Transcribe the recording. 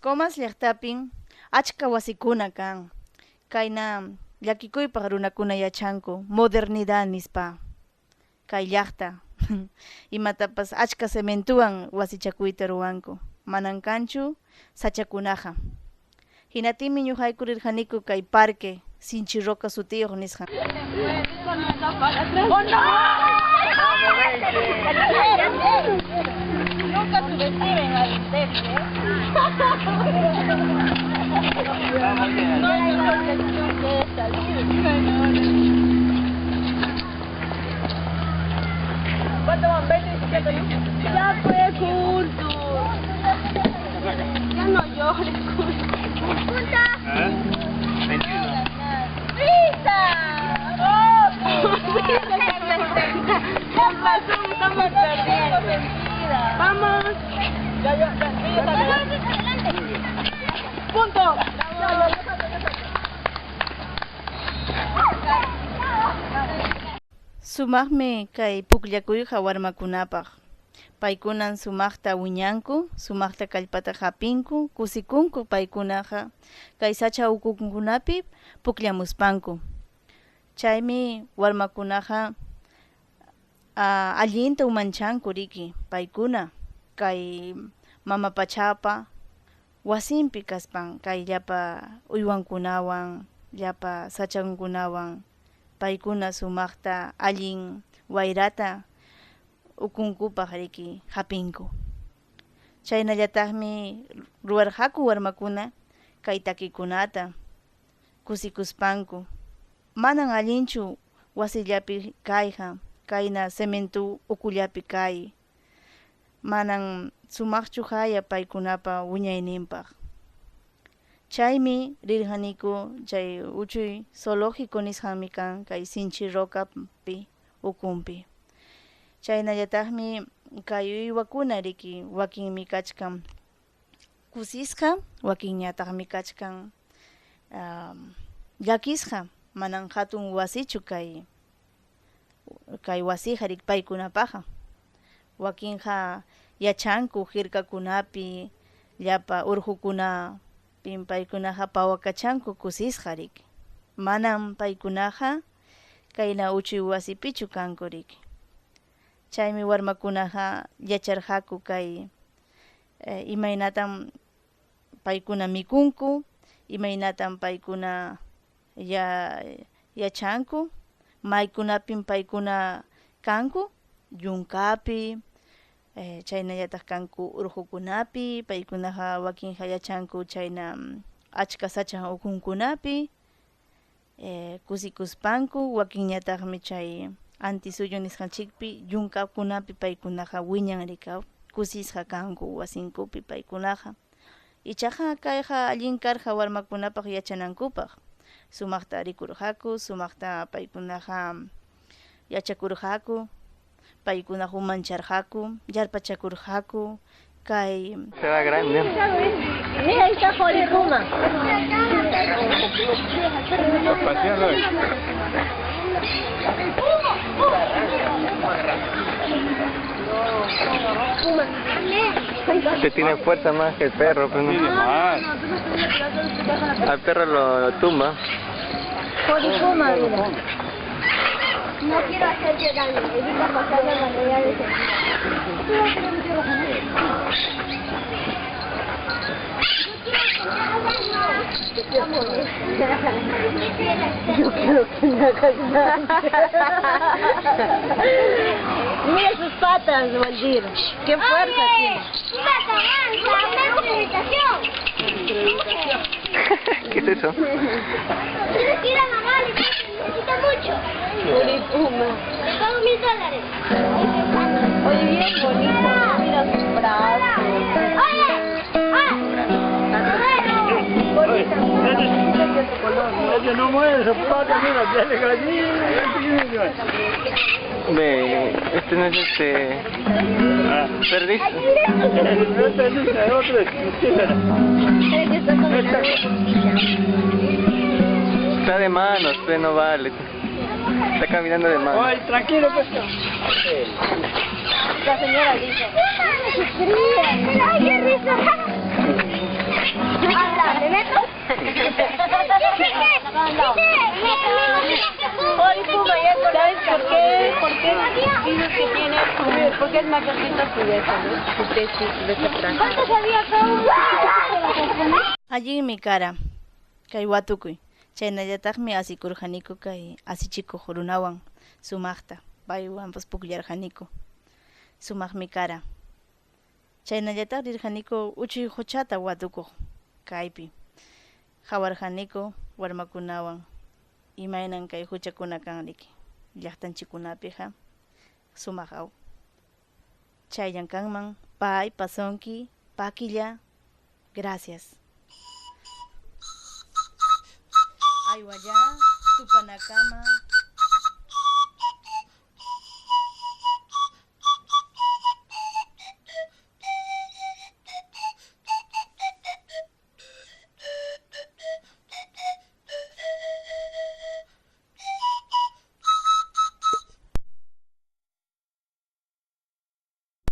Comas llaqtapin achka wasikuna kan. Kayna llakikuypaq runakuna yachanku modernidad nispa. Kay llaqta imatapas achka cementuwan wasichakuyta ruwanku. Manan kanchu sachakunaqa. Hinaptinmi ñuqayku rirqaniku kay parque Sinchi Roca sutiyuq nisqan. Nunca subestimen al débil, ¿eh? No hay mejor lección que esta. ¿Cuánto van? ¿20, 17 Ya fue, juntos. Ya no llores, Junta. ¿Eh? 21. ¡Risa! ¡Oh! Con razón estamos perdiendo. Vamos. Ya, ya, ya. Punto. Sumaqmi kay pukllakuyqa warmakunapaq. Paykunan sumaqta wiñanku, sumaqta kallpata hapinku, kusikunku paykunaqa kay sacha ukunkunapi pukllamuspanku. Chaymi warmakunaqa allinta umanchanku riki paykuna kay mama pachapa wasinpi kaspan kay llapa uywankunawan, llapa sachankunawan paykuna sumaqta allin wayrata ukunkupaq riki hapinku. Chaynallataqmi ruwarqaku warmakuna kay takikunata kusikuspanku. Manan allinchu wasillapi kayqa, kayna cementu ukullapi kay. Manan sumaqchu haya paykunapa wiñayninpaq. Chaymi rirqaniku chay uchuy zoológico nisqanmi kan kay Sinchi Rocapi ukunpi. Chaynallataqmi kay uywakuna riki wakinmi kachkan kusisqa, wakinñataqmi kachkan llakisqa, manan hatun wasichu kay kay wasiqa riki paykunapaqqa. Wakinqa yachanku hirkakunapi llapa urqukunapin paykunaqa pawakachanku kusisqa riki. Manam paykunaqa kayna uchuy wasipichu kanku riki. Chaymi warmakunaqa yacharqaku kay imaynatam paykuna mikunku, imaynatam paykuna yachanku, maykunapim paykuna kanku, yunkapi, chaynallataq kanku urqukunapi, paykunaqa wakinqa yachanku chayna achka sacha ukunkunapi, kusikuspanku, wakinñataqmi chay antisuyu nisqanchikpi yunkakunapi paykunaqa wiñan rika kusisqa kanku wasinkupi paykunaqa. Ichaqa kayqa allin karqa warmakunapaq yachanankupaq. Sumaqta rikurqaku, sumaqta paykunaqa yachakurqaku, paykunaqa umancharqaku, yarpachakurqaku, kay Se va grande. Mira, ahí está Joripuma. Se tiene fuerza más que el perro, pero no. Al perro lo tumba. Joripuma, mira. No quiero hacerte daño, evita pasar la barrera de seguridad. Yo quiero que me hagas daño. Mira sus patas, Waldir. Qué fuerza tiene. ¿Qué es eso? Tienes que ir a mamá, le necesita mucho. Puma. Le pago $1000. Oye, bien bonito. Mira sus brazos. ¡Oye! ¡Ah! Bonita. Ese no mueve su pata, mira, tiene gallina. Ve, este no es este. Perdiz. Este es otro. Está de manos, pero no vale. Está caminando de manos. Ay, tranquilo, pues. La señora dijo. ¡Ay, qué risa! ¿Sabes por qué? ¿Por qué dices que tiene su, porque es mayorcito su de eso, ¿no? Su tesis, su de atrás? ¿Cuánto sabía Allinmi kara kay watukuy. Chaynallataqmi asikurqaniku kay asichikuq runawan sumaqta, paywanpas pukllarqaniku. Sumaqmi kara. Chaynallataq rirqaniku uchuy quchata watukuq kaypi. Qawarqaniku warmakunawan imaynan kay huchakuna kan riki llaqtanchikkunapiqa sumaq aw. Chayllan kanman pay pasonki pakilla. Gracias. Aywalla tupanakama.